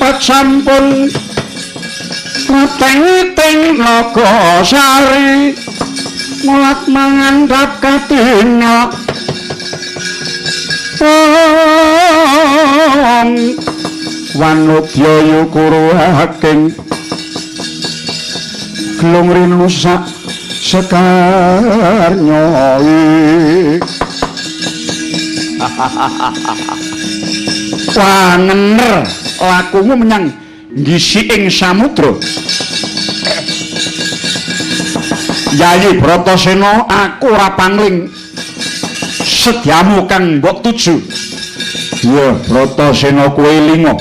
Mangkat sampun mateng Nagasari mulat mangandhap katina. Wanudya yukuru haking glung rinusak sekarnya. Wah, ngener lakumu menyang ngisi ing samudra. Yayi Bratasena, aku ora pangling sedyamu kang mbok tuju. Ya, Bratasena, kowe linga.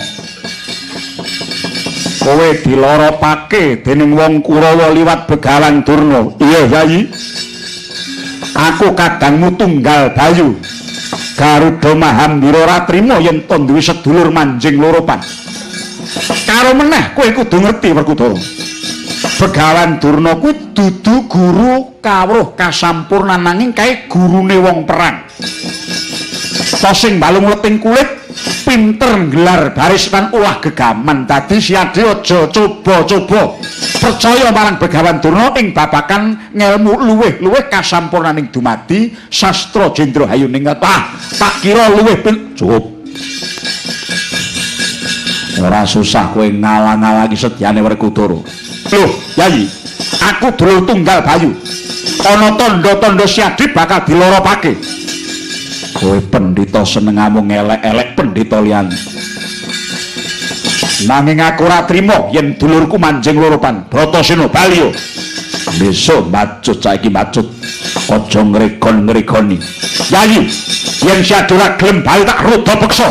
Kowe diloropake dening wong Kurawa liwat Begawan Durna. Iya, Yayi. Aku kadangmu tunggal Bayu. Garuda Mahambira ora trima yen to duwe sedulur manjing loropan. Karo meneh kowe kudu ngerti Werkudara. Begawan Durna kuwi dudu guru kawruh kasampurnan nanging kae gurune wong perang. To sing balung leting kulit pinter nggelar baris lan ulah gegaman. Dadi siade aja coba-coba percaya marang Begawan Durna ing babagan ngelmu luwih-luwih kasampurnaning dumadi sastra jendra hayuning. Ah, tak kira luwih cukup. Ora susah kowe ngalang-alangi sedyane Werkudara. Loh, Yayi, aku dulur tunggal Bayu. Ana tandha-tandha siadi bakal diloropake. Kowe pendhita senengamu ngelek-elek pendhita liyane. Nanging aku ora trima yen dulurku manjing loropan. Bratasena bali yo. Besok macut saiki macut. Aja ngregon-ngregoni. Yayi, yen siadi ora gelem bali tak rudha peksa.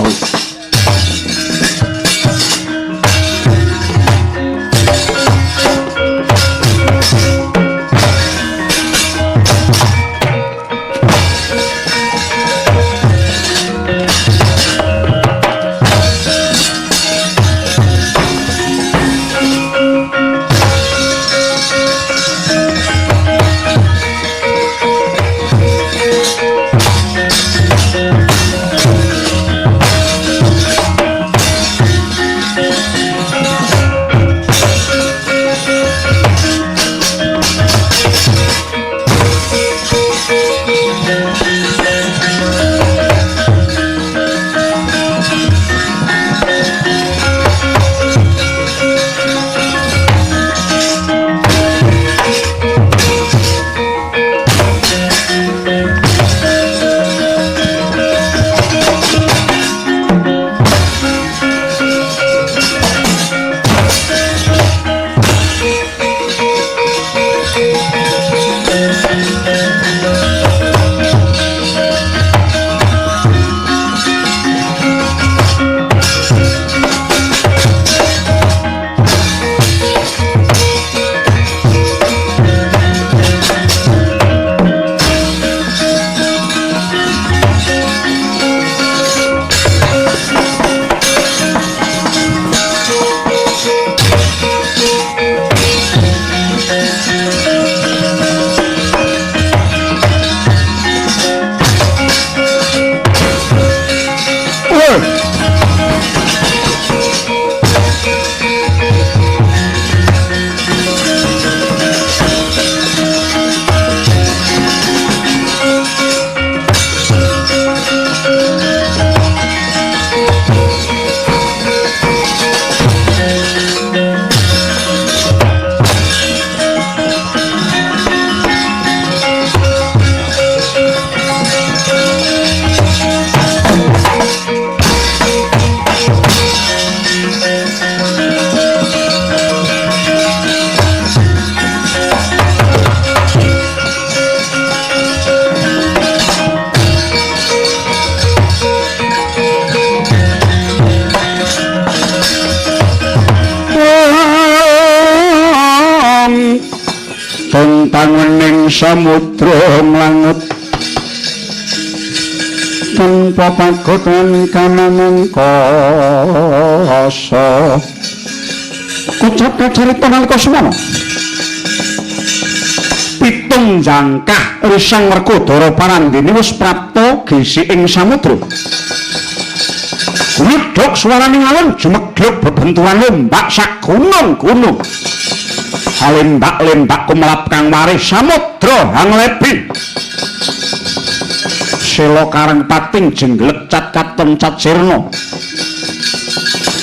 Tangwening samudra nglangut tanpa pagotan kanamung kasa. Kocap kacarita nalika semana pitung jangkah risang Werkudara Parandene wis prapta gisi ing samudra. Gluduk suarane alun jumegluk bebenturan ombak sak gunung-gunung. Lembak-lembak kumelap kang warih samudra hanglebi. Sela karang pating jengglek cat katon cat sirna.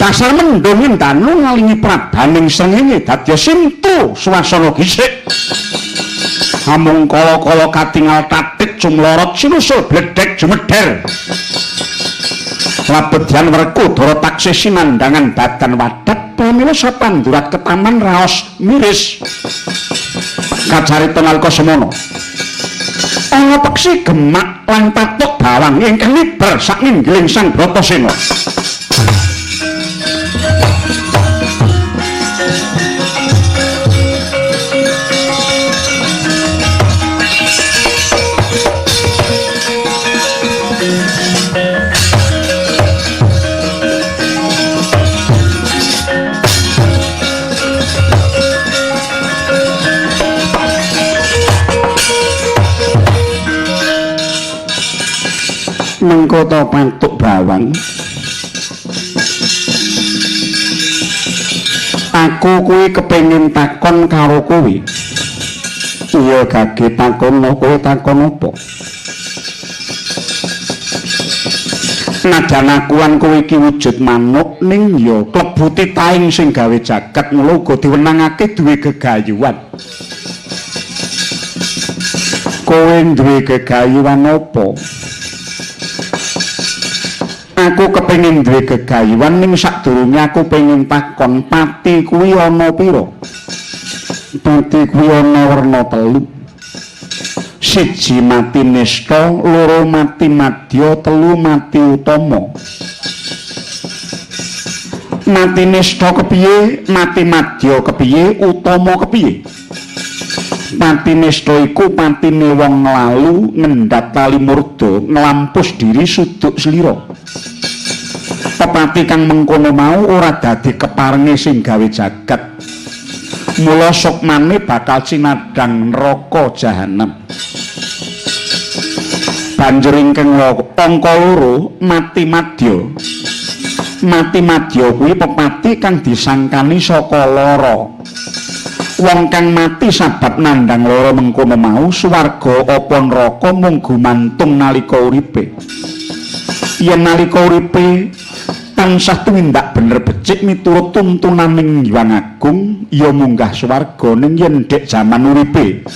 Dasar mendung indanu ngalingi prabaning srengenge dadya sintu swasana gisik. Amung kala-kala katingal tatit cumlorot sinusul bledhek jumeder. Labedyan Werkudara taksih sinandhangan badan wadhak pramila sapandurat ketaman raos miris. Kacarita nalika semana ana peksi gemak lan patuk bawang ingkang miber sakninggiling Sang Bratasena. Mengko ta patuk bawang, aku kuwi kepengin takon karo kowe. Iya gage takono, kowe takon apa? Najan akuan kowe iki wujud manuk ning ya klebu titaing sing gawe jagat, mula uga diwenangake duwe gegayuhan. Kowe duwe gegayuhan apa? Aku kepengin duwe gegayuhan ning sadurunge aku pengin takon, pati kuwi ana pira? Pati kuwi ana werna telu. Siji mati nista, loro mati madya, telu mati utama. Mati nista kepiye, mati madya kepiye, utama kepiye? Pati nista iku patine wong nglalu ngendhat tali murda, nglampus diri suduk slira. Pepati kang mengkono mau ora dadi keparenge sing gawe jagat. Mula sukmane bakal cinadhang neraka jahanam. Banjur ingkang angka loro mati madya. Mati madya kuwi pepati kang disangkani saka lara. Wong kang mati sabab nandhang lara mengkono mau swarga apa neraka mung gumantung nalika uripe. Yen nalika uripe tansah tumindak bener becik miturut tuntunaning Hyang Agung ya munggah swarga, ning yen dek jaman uripe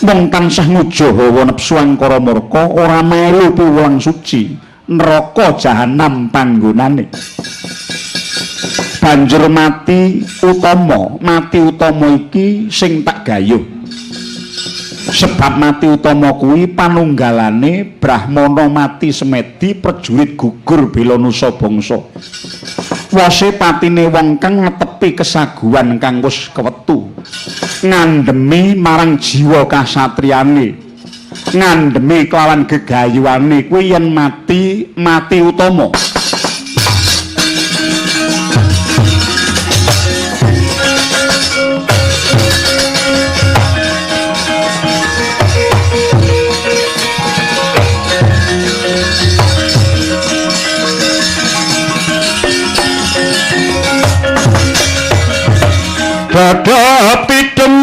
mung tansah ngujo hawa nepsu angkara murka ora melu piwulang suci, neraka jahanam panggonane. Banjur mati utama, mati utama iki sing tak gayuh. Sebab mati utama kuwi panunggalane brahmana mati semedi prajurit gugur bela nusa bangsa. Wose patine wong kang netepi kesaguhan kang wis kewetu, ngandhemi marang jiwa kasatriyane, ngandhemi kelawan gegayuhane kuwi yen mati mati utama. Dada pidem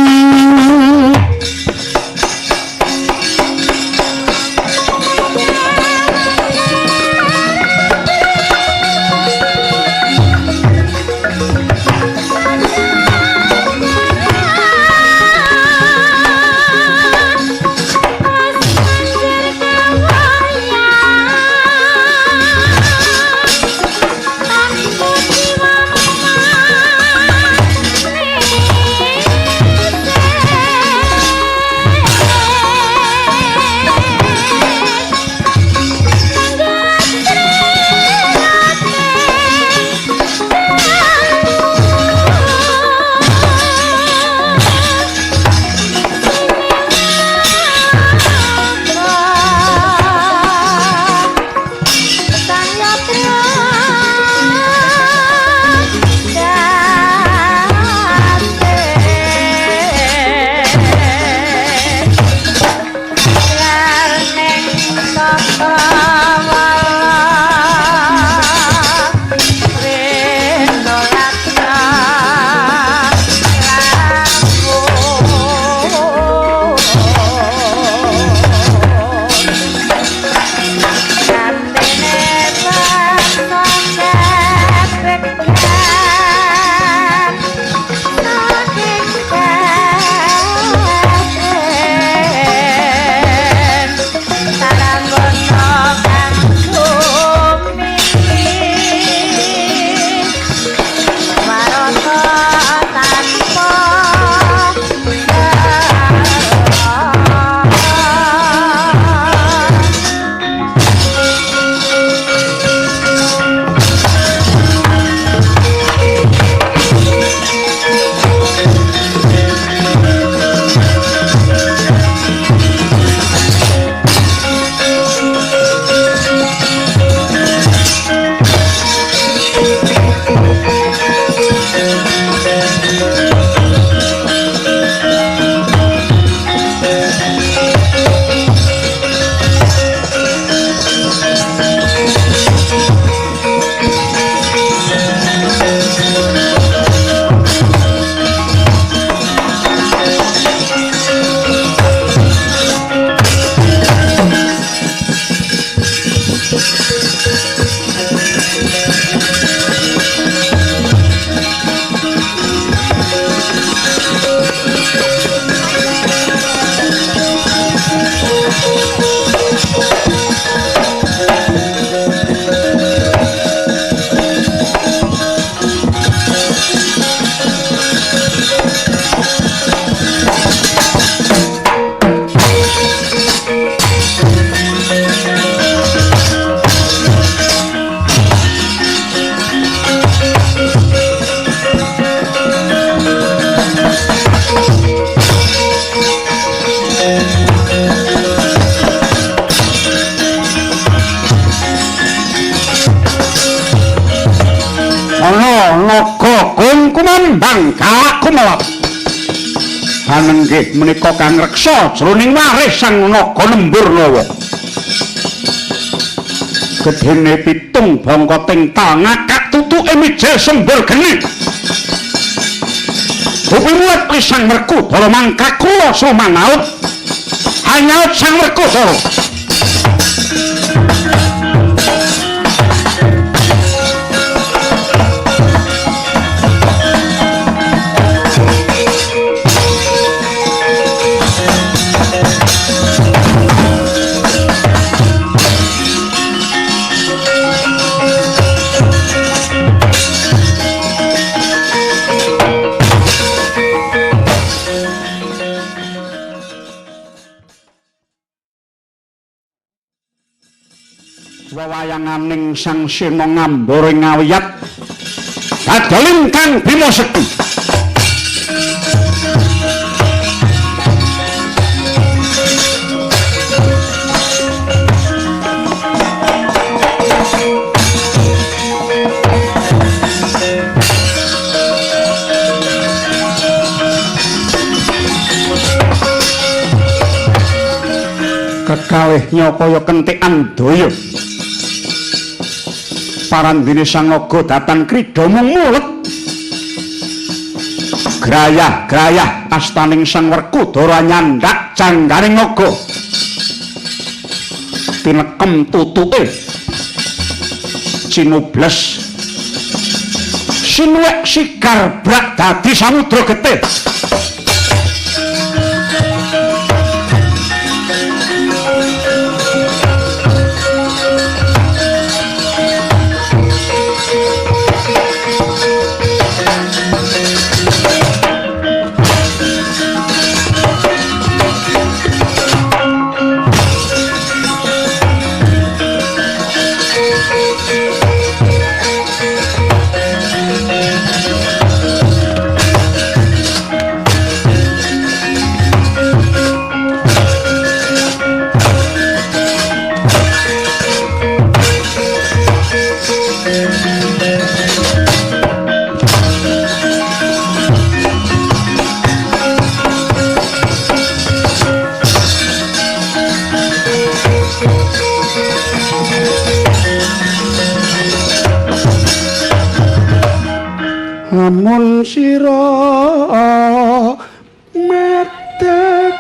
Thank you. Naga kungkumambang galak kumelap. Panenggih menika kang reksa jroning waris sang naga nembur nawa. Gedhene pitung bangka tingtal ngakak tutuke mijil sembur geni. Dupimuwet lisang Werkudara mangkak kula sumanaut. Hanyaut sang Werkudara. Wewayanganing Sang Sena ngambara ing ngawiyat dadalin Kang Bima Sekti. Kekalih nyakaya kentekan daya. Parandene sang naga datan krida mung mulet. Grayah-grayah astaning Sang Werkudara nyandak jangganing naga. Tinekem tutuke cinubles sinuwek sigar brak dadi samudra getih. Amun sira medhek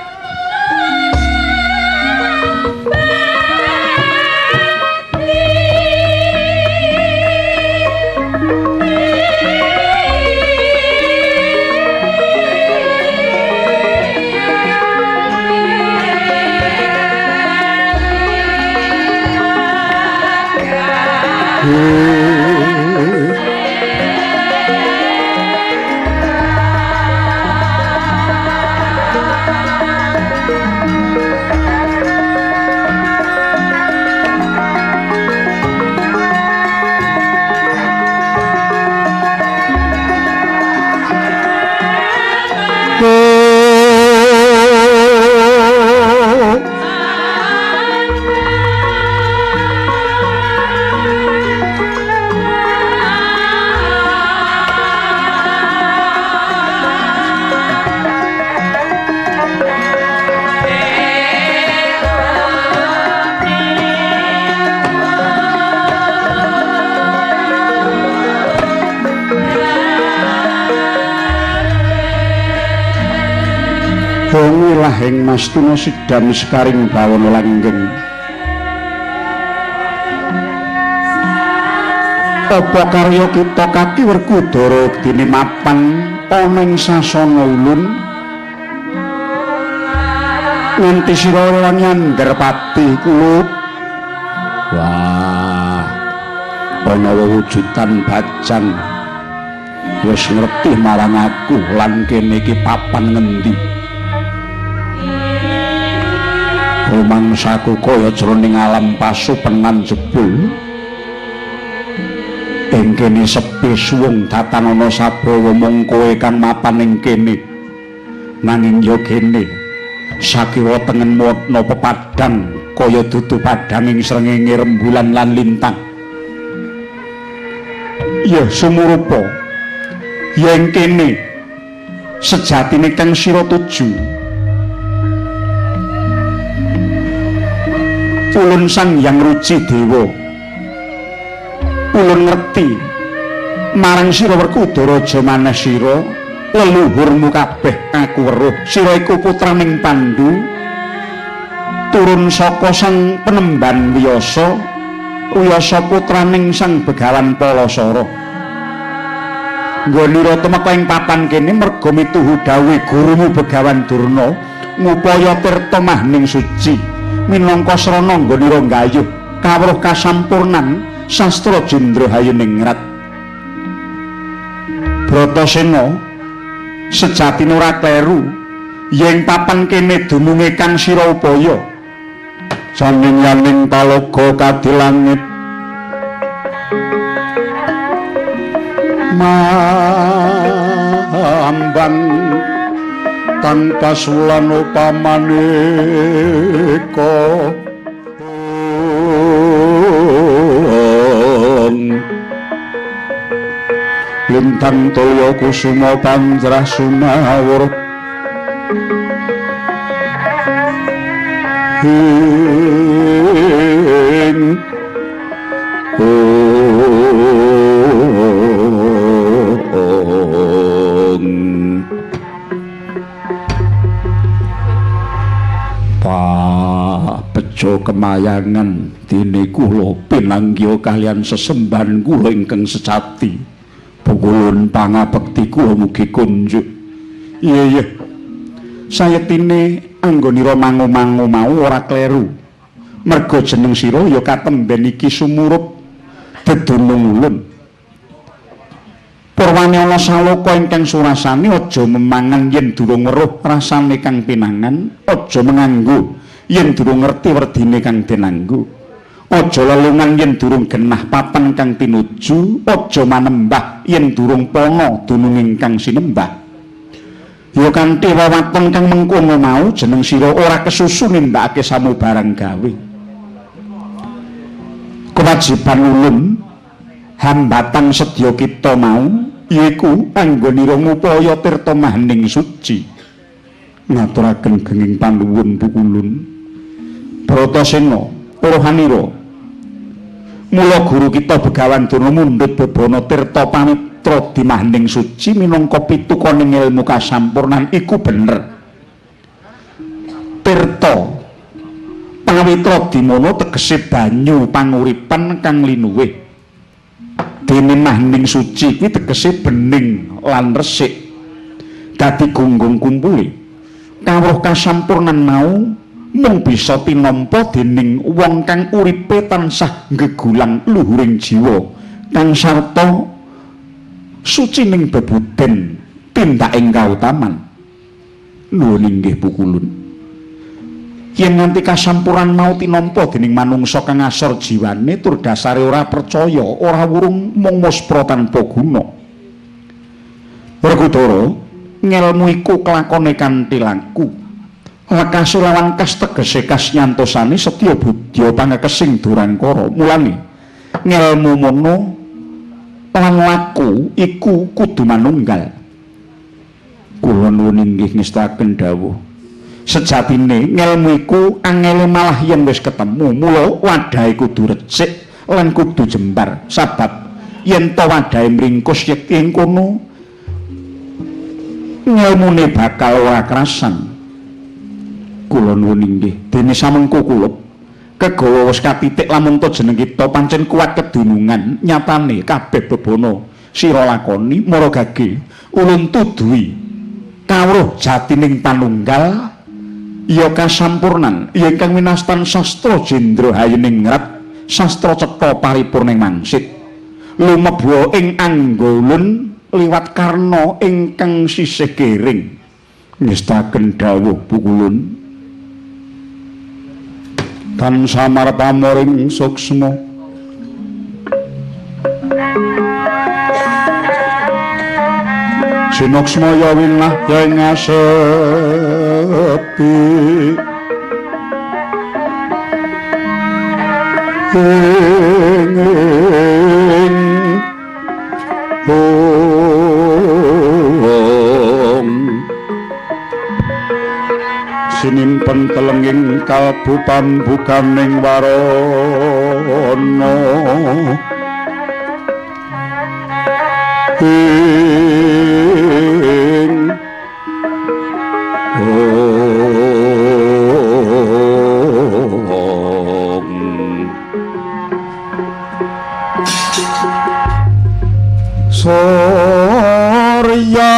Bongi lahing mastuna sidam sekaring bawana langgeng. Apa karya kita kaki Werkudara dene mapan ana ing sasana ulun nganti sira ora nyander pati kulup. Wah, ana wewujudan bajang wis ngerti marang aku lan kene iki papan ngendi. Rumangsaku kaya jroning alam pasupenan jebul. Ing kene sepi suwung datan ana sabawa mung kowe kang mapan ing kene. Nanging ya kene sakiwa tengenmu ana pepadang kaya dudu padhanging srengenge rembulan lan lintang. Ya sumurupa yen kene sejatine kang sira tuju. Ulun Sang Hyang Ruci Dewa, ulun ngerti marang sira Werkudara aja maneh sira leluhurmu kabeh aku weruh. Sira iku putraning Pandu, turun saka sang penemban Wiyasa, Wiyasa putraning Sang Begawan Palasara. Nggonira tumeka ing papan kene merga mituhu dawuhe gurumu Begawan Durna ngupaya tirta mahning suci minangka srana nggonira nggayuh kawruh kasampurnan sastra jendra hayuningrat. Bratasena sejatine ora kleru yen papan kene dununge kang sira upaya. Janing yaning talaga kadilangit mambang tanpa sulan upamaneka. Lintang toya kusuma panjrah sumawur ing Pak Bejo kemayangan dene kula pinanggiha kaliyan sesembahan kula ingkang sejati. Pukulun pangabekti kula mugi kunjuk. Iya iya. Sayektine anggonira mangu-mangu mau ora kleru. Merga jeneng sira ya katemben iki sumurup dedunung ulun. Purwane ana saloka ingkang surasane aja memangan yen durung weruh rasane kang pinangan, aja menganggo yen durung ngerti werdine kang denanggo, aja lelungan yen durung genah papan kang tinuju, aja manembah yen durung pana dununging kang sinembah. Ya kanthi wewaton kang mengkono mau jeneng sira ora kesusu nindakake samubarang gawe. Kewajiban ulun hambatan sedya kita mau yaiku anggonira ngupaya tirta mahning suci. Ngaturaken genging panuwun pukulun. Bratasena rohanira, mula guru kita Begawan Durna mundhut bebana tirta pamitra dimahning suci minangka pitukoning ilmu kasampurnan iku bener. Tirta pawitra dimono tegese banyu panguripan kang linuwih. Dene mahning suci kuwi tegese bening lan resik. Dadi gunggung kumpule kawruh kasampurnan mau mung bisa tinampa dening wong kang uripe tansah nggegulang luhuring jiwa kang sarta sucining bebuden tindaking kautaman. Nuwun inggih pukulun. Yen nganti kasampuran mau tinampa dening manungsa kang asor jiwane tur dasare ora percaya, ora wurung mung muspra tanpa guna. Werkudara, ngelmu iku kelakone kanthi laku. Lekase lawan kas tegese kas nyantosane setya budya pangekesing durangkara. Mulane ngelmu mono lan laku iku kudu manunggal. Kula nuwun inggih ngestaken dawuh. Sejatine ngelmu iku angele malah yen wis ketemu, mula wadahe kudu resik lan kudu jembar. Sabab yen to wadahe mringkus yekti ing kono ngelmune bakal ora krasan. Kula nuwun inggih. Dene samengko kulup kegawa wis katitik lamun to jeneng kita pancen kuat kedunungan, nyatane kabeh bebana sira lakoni mara gage ulun tuduhi kawruh jatining panunggal ya kasampurnan ya ingkang winastan sastra jendra hayuningrat sastra cetha paripurning mangsit lumebu ing angga ulun liwat karna ingkang sisih kiring. Ngestaken dawuh pukulun tan samar pamoring suksma sinuksma ya winah ya ing asepi ing sinimpen telenging kalbu pambukaning warana ing ong surya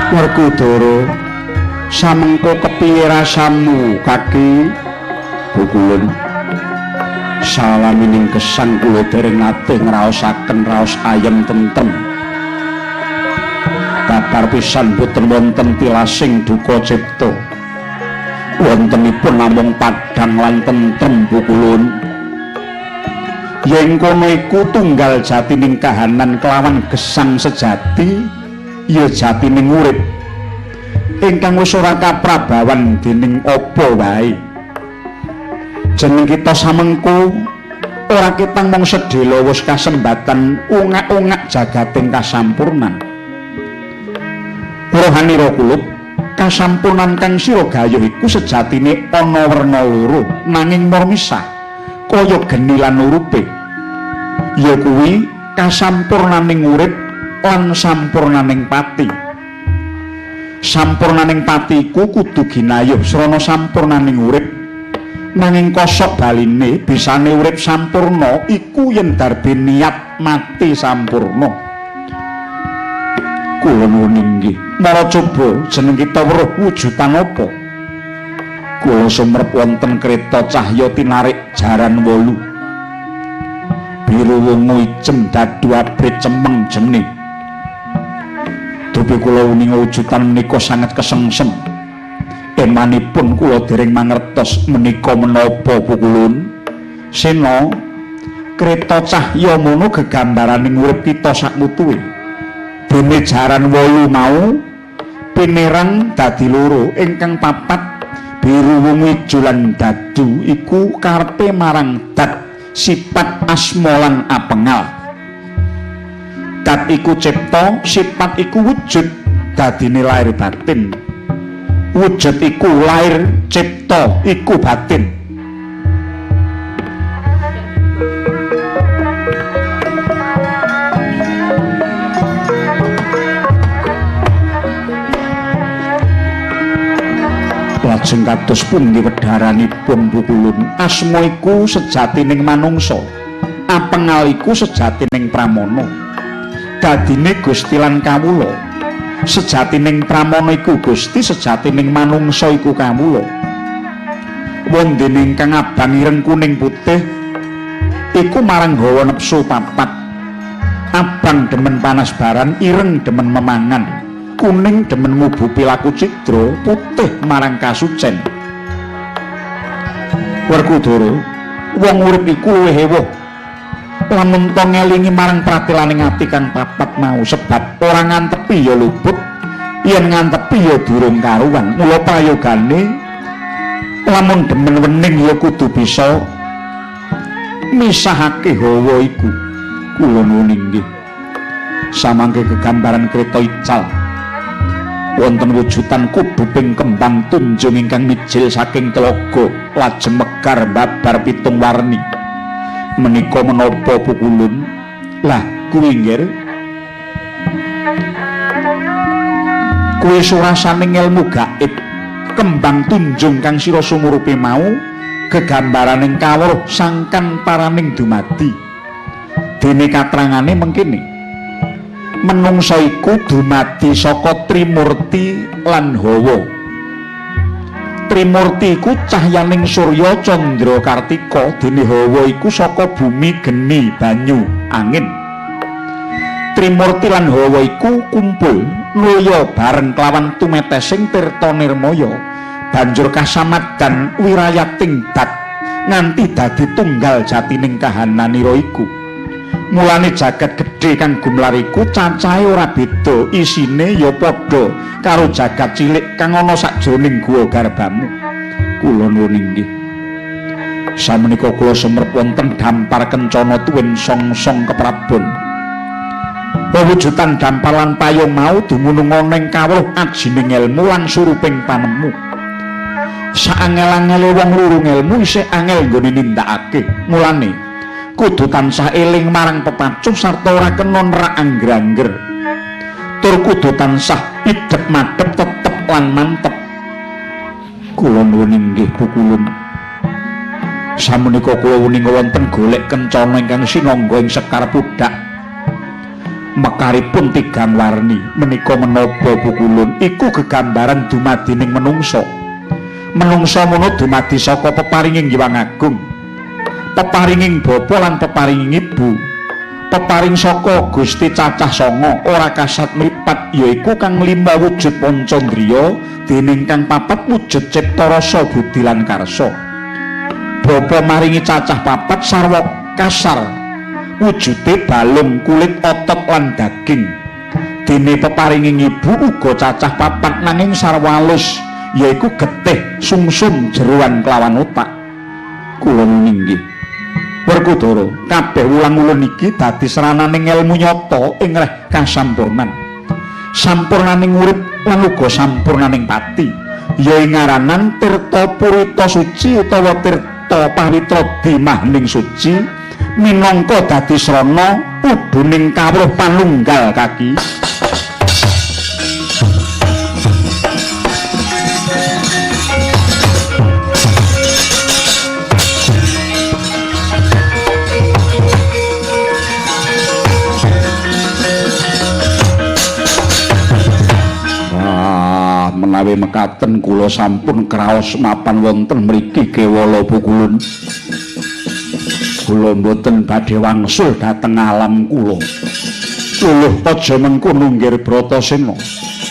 Werkudara, samengko kepiye rasamu kaki pukulun? Salamining gesang kula dereng nate ngraosaken raos ayem tentrem. Babar pisan boten wonten tilasing duka cipta. Wontenipun namung padhang lan tentrem pukulun. Yen kono iku tunggal jatining kahanan kelawan gesang sejati, ya jatining urip ingkang wis ora kaprabawan dening apa wae. Jeneng kita samengko ora ketang mung sedhela wis kasembatan ungak-ungak jagating kasampurnan. Rohanira kulup, kasampurnan kang sira gayuh iku sejatine ana werna loro nanging murmisah kaya geni lan urupe. Ya kuwi kasampurnaning urip lan sampurnaning pati. Sampurnaning pati iku kudu ginayuh srana sampurnaning urip, nanging kosok baline bisane urip sampurna iku yen darbe niat mati sampurna. Kula nuwun inggih. Mara coba jeneng kita weruh wujudan apa? Kula sumerep wonten kreta cahya tinarik jaran 8. Biru wungu ijem dadu abrit cemeng jene. Dupi kula uninga wujudan menika sanget kesengsem. Emanipun kula dereng mangertos menika menapa pukulun. Sena, kreta cahya mono gegambaraning urip kita sakmutuhe. Dene jaran 8 mau pinerang dadi loro, ingkang papat biru wungu ijo lan dadu iku karepe marang dat sifat asma lan apengal. Dat iku cipta, sifat iku wujud, dadine lahir batin. Wujud iku lahir, cipta iku batin. Lajeng kados pundi wedharanipun pukulun? Asma iku sejatining manungsa, apengal iku sejatining pramana. Dadine Gusti lan kawula. Sejatining pramana iku Gusti, sejatining manungsa iku kawula. Wondene ingkang abang ireng kuning putih iku marang hawa nepsu papat. Abang demen panas baran, ireng demen memangan, kuning demen ngubupi laku cidra, putih marang kasucen. Werkudara, wong urip iku luwih ewuh Lamun to ngelingi marang pratelaning ati kang papat mau, sebab ora ngantepi ya luput, yen ngantepi ya durung karuan. Mula prayogane lamun demen wening ya kudu bisa misahake hawa iku. Kula nuwun inggih. Samangke kegambaran kreta ical wonten wujudan kubuping kembang tunjung ingkang mijil saking telaga lajeng mekar babar pitung warni. Menika menapa pukulun? Lah kuwi nggih, kuwi surasaning ilmu gaib. Kembang tunjung kang sira sumurupe mau gegambaraning kawruh sangkan paraning dumadi. Dene katrangane mengkene, menungsa iku dumadi saka Trimurti lan Hawa. Trimurti iku cahyaning surya, candra, kartika, dene hawa iku saka bumi, geni, banyu, angin. Trimurti lan hawa iku kumpul nulya bareng kelawan tumetesing tirta nirmaya, banjur kasamadan wirayating dat nganti dadi tunggal jatining kahananira iku. Mulane jagat gedhe kang gumlar iku cacahe ora beda, isine ya padha karo jagat cilik kang ana sakjroning guwa garbamu. Kula nuwun inggih. Samenika kula sumerep wonten dampar kencana tuwin song-song keprabon. Pewujudan dampar lan payung mau dumunung ana ing kawruh ajining ilmu lan suruping panemu. Saangel-angele wong luru ngelmu isih angel nggone nindakake. Mulane kudu tansah eling marang pepacuh sarta ora kena nerak angger-angger. Tur kudu tansah idep madhep tetep lan mantep. Kula nuwun inggih pukulun. Samenika kula wuninga wonten golek kencana ingkang sinangga ing sekar pudak. Mekaripun tigang warni. Menika menapa pukulun? Iku gegambaran dumadining menungsa. Menungsa mono dumadi saka peparinging Hyang Agung, peparinging bapa lan peparinging ibu, peparing saka Gusti cacah sanga ora kasat mripat, yaiku kang lima wujud pancandriya dening kang papat wujud cipta rasa budi lan karsa. Bapa maringi cacah papat sarwa kasar wujude balung kulit otot lan daging. Dene peparinging ibu uga cacah papat nanging sarwa alus, yaiku getih, sungsum, jeroan kelawan otak. Kula nuwun inggih. Werkudara, kabeh wulang-ulun iki dadi srananing ilmu nyata ing reh kasampurnan. Sampurnaning urip lan uga sampurnaning pati. Ya ing ngaranan tirta purita suci utawa tirta pawitra dimahning suci minangka dadi srana uduning kawruh panunggal kaki. Menawi mekaten kula sampun kraos mapan wonten mriki kewala pukulun. Kula mboten badhe wangsul dhateng alam kula. Luluh aja mengkono nggir Bratasena.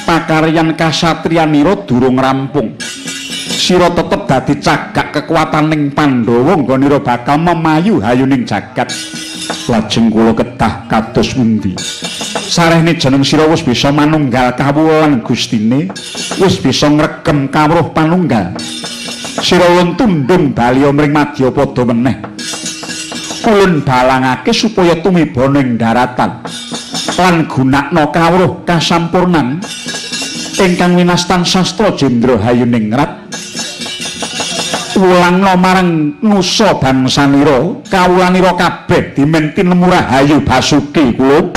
Pakaryan kasatriyanira durung rampung. Sira tetep dadi cagak kekuataning Pandhawa nggonira bakal memayu hayuning jagat. Lajeng kula kedah kados pundi? Sarehne jeneng sira wis bisa manunggal kawula lan Gustine, wis bisa ngregem kawruh panunggal. Sira ulun tundhung bali mring Madyapada meneh. Ulun balangake supaya tumiba ning daratan lan gunakna kawruh kasampurnan ingkang winastan sastra jendra hayuningrat. Wulangna marang nusa bangsanira, kawulanira kabeh dimen tinemu rahayu basuki kula.